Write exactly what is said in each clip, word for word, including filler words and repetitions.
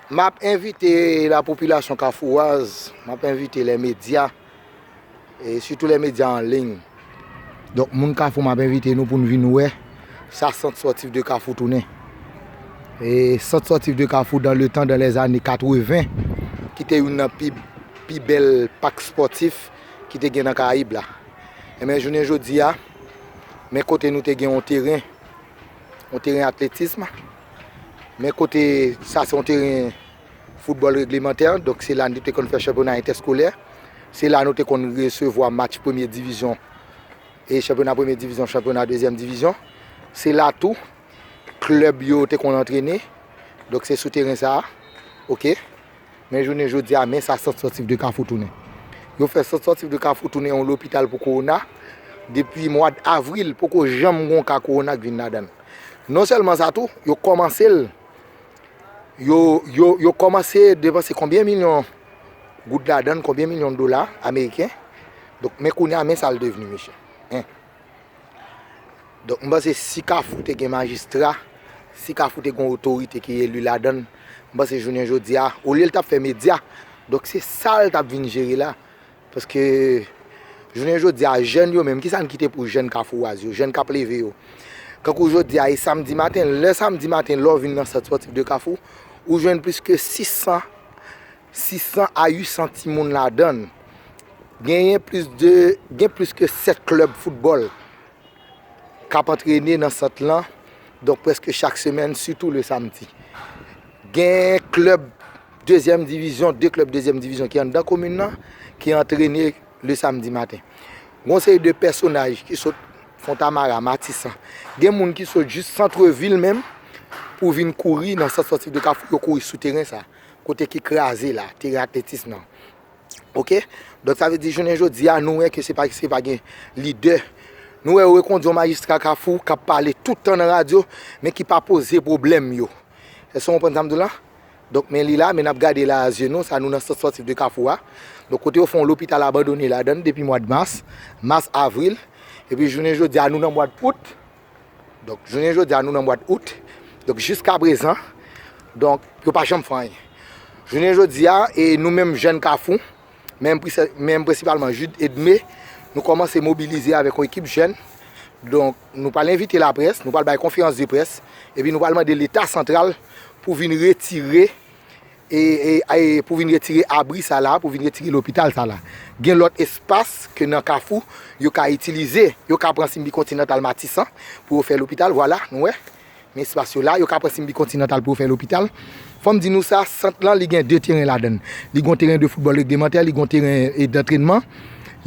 M ap envite la popilasyon kafouwaz, m ap envite lè medya, e sitou lè medya an liy. Donk, moun Kafou, m ap envite nou pou n vin wè sa Sant Spòtif de Kafou tounen. E Sant Spòtif de Kafou, dans le temps, dans les années quatre-vingts, ki te youn nan pi, pi bèl pak spòtif ki te gen nan Karayib la. Enben, jounen jodi a, men kote nou te gen yon teren, yon teren atletism. Men kote sa, se yon teren foutbòl reglemantè. Donk, se la nou te konn fè chanpyona entèskolè. Se la nou te konn resevwa match premye divizyon, e chanpyona premye divizyon, chanpyona dezyèm divizyon. Se la tou, klèb yo te konn antrene. Donk, se sou teren sa a. Oke. Men jounen jodi a, men sa Sant Spòtif de Kafou tounen. Yo fè Sant Spòtif de Kafou tounen yon lopital pou kowona. Depi mwa avril, poko janm gon ka kowona k vin ladan l. Non sèlman sa tou, yo kòmanse l, yo, yo, yo kòmanse depanse konbyen milyon goud ladan l, konbyen milyon dola ameriken. Donk, men kounye a, men sa l devni, mesye. Hein. Donk, m panse si Kafou te gen majistra, si Kafou te gen otorite ki eli ladan l, m panse jounen jodi a, olye l t ap fè medya, donk se sa l t ap vin jere la. Paske jounen jodi a, jèn yo menm, kisa n kite pou jèn kafouwaz yo, jèn k ap leve yo? Kankou jodi a, e samdi maten, lè samdi maten, lè w vin nan Sant Spòtif de Kafou, ou jwenn plis ke sis san, sis san a uit san timoun ladan l. Genyen plis de, gen plis ke sèt klèb foutbòl k ap antrene nan sant lan, donk prèske chak semèn, sitou le samdi. Gen klèb dezyèm divizyon, de klèb dezyèm divizyon ki anndan komin nan, ki antrene le samdi maten. Gon seri de pèsonaj ki sot Fontamara, Matisan. Gen moun ki sot jis santrevil menm pou vin kouri nan Sant Spòtif de Kafou, yo kouri sou teren sa, kote ki kraze la, teren atletism nan. Oke? Donk, sa vle di, jounen jodi a, nou wè ke se pa, se pa gen lidè. Nou wè yo rekondi yon majistra Kafou k ap pale tout tan nan radyo, men ki pa poze pwoblèm yo. Èske w konprann sa m di w la? Donk, men li la, men n ap gade la a zye nou, sa nou nan Sant Spòtif de Kafou a. Donk, kote yo fè yon lopital abandone ladan l depi mwa mas, mas, avril. Epi jounen jodi a, nou nan mwa out. Donk, jounen jodi a, nou nan mwa out. Donk, jiska prezan, donk, yo pa janm fè anyen. Jounen jodi a, e nou menm jèn Kafou, men, men prensipalman Jude Edmé, nou kòmanse mobilize avèk yon ekip jèn. Donk, nou pral envite laprès, nou pral bay konferans de près, epi nou pral mande Leta santral pou vin retire e, e, e pou vin retire abri sa la, pou vin retire lopital sa la. Gen lòt espas ke nan Kafou, yo ka itilize, yo ka pran Simbi Kontinantal Matisan pou yo fè lopital, vwala, nou wè. Men espas yo la, yo ka pran Simbi Kontinantal pou yo fè lopital. Fò m di nou sa, sant lan, li gen de teren ladan l. Li gen yon teren de foutbòl reglemantè, li gen yon teren, e, dantrènman.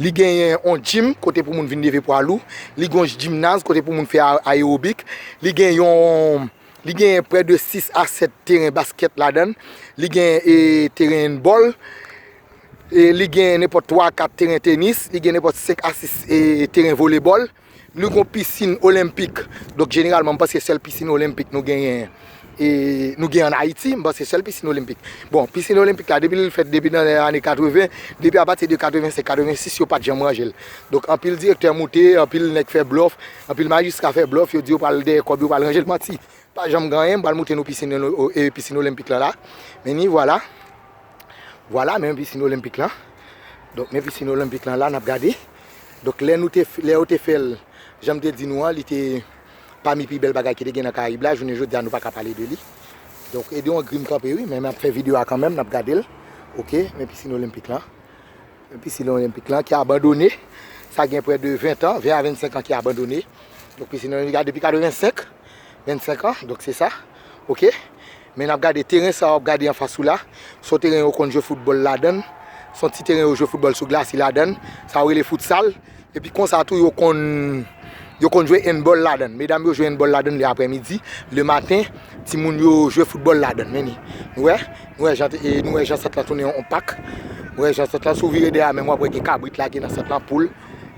Li genyen yon gym kote pou moun vin leve pwa lou. Li gen yon jimnaz kote pou moun fè a-, ayewobik. Li gen yon Li gen prè de sis a sèt teren baskèt ladan l. Li gen, e, teren handball. E li gen nenpòt twa a kat teren tenis. Li gen nenpòt senk a sis, e, teren volebòl. Nou gen yon pisin olenpik. Donk, jeneralman, m panse sèl pisin olenpik nou genyen, e, nou genyen ann Ayiti. M panse sèl pisin olenpik. Bon, pisin olenpik la, depi l fèt, depi nan ane katreven, depi apati de katrevensenk, katrevensis, yo pa t janm ranje l. Donk, anpil direktè moute, anpil nèg fè blòf, anpil majistra fè blòf, yo di yo pral dèyè kòb, yo pral ranje l, manti. Pa janm gen anyen, m pral montre nou pisin, e, pisin olenpik lan la. Men ni, vwala. Vwala, men pisin olenpik lan. Donk, men pisin olenpik lan la, n ap gade. Donk, lè nou te f-, lè yo te fè l, jan m te di nou an, li te pami pi bèl bagay ki te gen nan Karayib la, jounen jodi a, nou pa ka pale de li. Donk, e de yon gri m kanpe, wi, men m ap fè videyo a kanmenm, n ap gade l. Oke, men pisin olenpik lan. Pisin olenpik lan ki abandone. Sa gen prè de ven an, ven a vennsenk an ki abandone. Donk, pisin olenpik la depi katrevensenk, vennsenk an, donk se sa. Oke? Men n ap gade teren sa w ap gade anfas ou la. Se yon teren yo konn jwe foutbòl ladan l. Se yon ti teren yo jwe foutbòl sou glasi ladan l. Sa yo rele futsal. Epi konsa tou, yo konn, yo konn jwe handball ladan l. Medam yo jwe handball ladan l le aprèmidi, le maten, timoun yo jwe foutbòl ladan l. Men ni, nou wè, nou wè jan, e, nou wè jan sant lan tounen yon, yon pak. Nou wè jan sant lan, si w vire dèyè a menm, w ap wè gen kabrit lage nan sant lan, poul.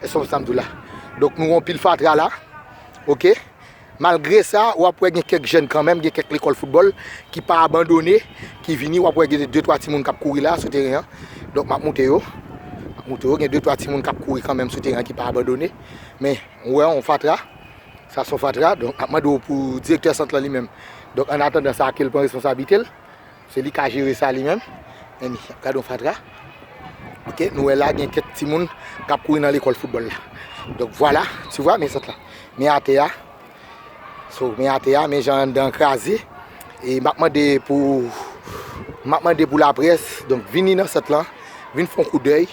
Èske w konprann sa m di w la? Donk, nou wè yon pil fatra la. Oke? Malgre sa, w ap wè gen kèk jèn kanmenm, gen kèk lekòl foutbòl ki pa abandone, ki vini, w ap wè gen de, de twa timoun k ap kouri la sou teren an. Donk, m ap montre yo. M ap montre yo, gen de twa timoun k ap kouri kanmenm sou teren an ki pa abandone. Men, ou wè, yon fatra. Sa se yon fatra. Donk, m ap mande w pou direktè sant lan li menm. Donk, an atandan sa, ke l pran responsablite l. Se li ka jere sa li menm. Men li, gade yon fatra. Ok, nou wè la gen kèk timoun k ap kouri nan lekòl foutbòl la. Donk vwala, tu vois, men sant la. Men atè a. So, men atè a, men jan anndan an kraze. E m ap mande pou, m ap mande pou laprès, donk vini nan sant lan, vin fè yon koudèy.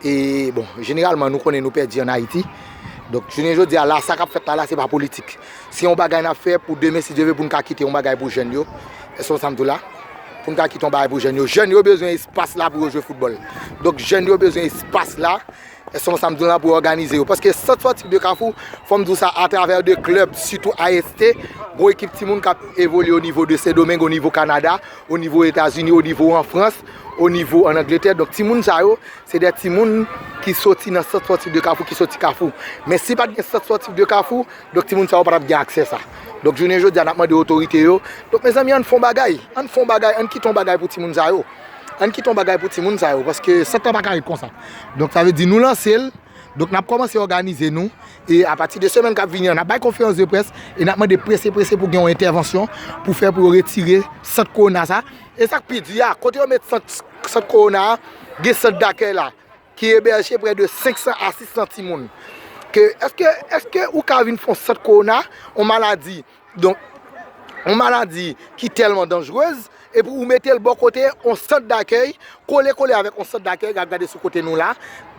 E bon, jeneralman, nou konnen nou pèdi ann Ayiti. Donk, jounen jodi a la, sa k ap fèt la, la, se pa politik. Se yon bagay n ap fè pou demen, si Dye vle, pou n ka kite yon bagay pou jèn yo. Èske w sa m di w la? Pou n ka kite yon bagay pou jèn yo. Jèn yo bezwen espas la pou yo jwe foutbòl. Donk, jèn yo bezwen espas la. Èske w sa m di w la pou yo òganize yo? Paske Sant Spòtif de Kafou, fò m di w sa, atravè de klèb, sitou A S T, gwo ekip timoun k ap evolye o nivo de Sendomeng, o nivo Kanada, o nivo Etazini, o nivo an Frans, o nivo an Angletè. Donk, timoun sa yo, se de timoun ki soti nan Sant Spòtif de Kafou, ki soti Kafou. Men si pa t gen Sant Spòtif de Kafou, donk timoun sa yo pa t ap gen aksè sa. Donk, jounen jodi a, n ap mande otorite yo. Donk, mezanmi, ann fè yon bagay. Ann fè yon bagay, ann kite yon bagay pou timoun sa yo. Ann kite yon bagay pou timoun sa yo, paske sant lan pa ka ret konsa. Donk, sa vle di nou lanse l. Donk, n ap kòmanse òganize nou. E apati de semèn k ap vini an, n ap bay konferans de près e n ap mande prese, prese pou gen yon entèvansyon pou fè pou yo retire sant kowona sa. E sa k pi di a, kote yo met sant, sant kowona a, gen sant dakèy la, ki ebèje prè de senk san a sis san timoun. Ke, èske, èske ou ka vin fè yon sant kowona, yon maladi, donk, yon maladi ki tèlman danjerez, epi ou mete l bò kote yon sant dakèy, kole, kole avèk yon sant dakèy, gad, gade sou kote nou la,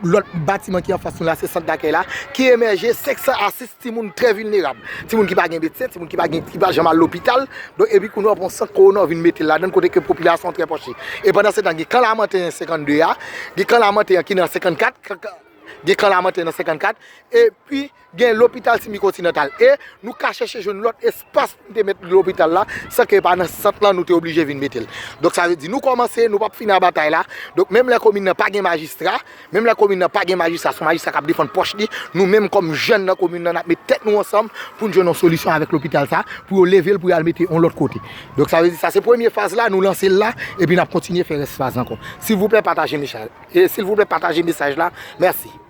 lòt batiman ki anfas nou la, se sant dakèy la, ki ebèje senk san a sis timoun trè vilnerab. Timoun ki pa gen medsen, timoun ki pa gen, ki pa janm al lopital. Donk, epi kounye a w pran sant kowona w vin mete l ladan l kote ke popilasyon an trè pòche. E pandan se tan, gen Kan Lamanten senkannde a, gen Kan Lamanten an ki nan senkannkat, gen Kan Lamanten nan senkannkat, epi gen lopital Simikontinantal. E nou ka chèche jwenn lòt espas pou n te met lopital la, san ke pa nan sant lan nou te oblije vin mete l. Donk, sa vle di, nou kòmanse, nou p ap fini a batay la. Donk, menm lè komin nan pa gen majistra, Menm lè komin nan pa gen majistra, se yon majistra k ap defann pòch li, nou menm kòm jèn nan komin nan, n ap met tèt nou ansanm pou n jwenn yon solisyon avèk lopital sa, pou yo leve l, pou y al mete yon lòt kote. Donk, sa vle di, sa se premye faz la, nou lanse l la, epi n ap kontinye fè rès faz ankò. Silvouplè, pataje mesaj. E silvouplè, pataje mesaj la. Mèsi.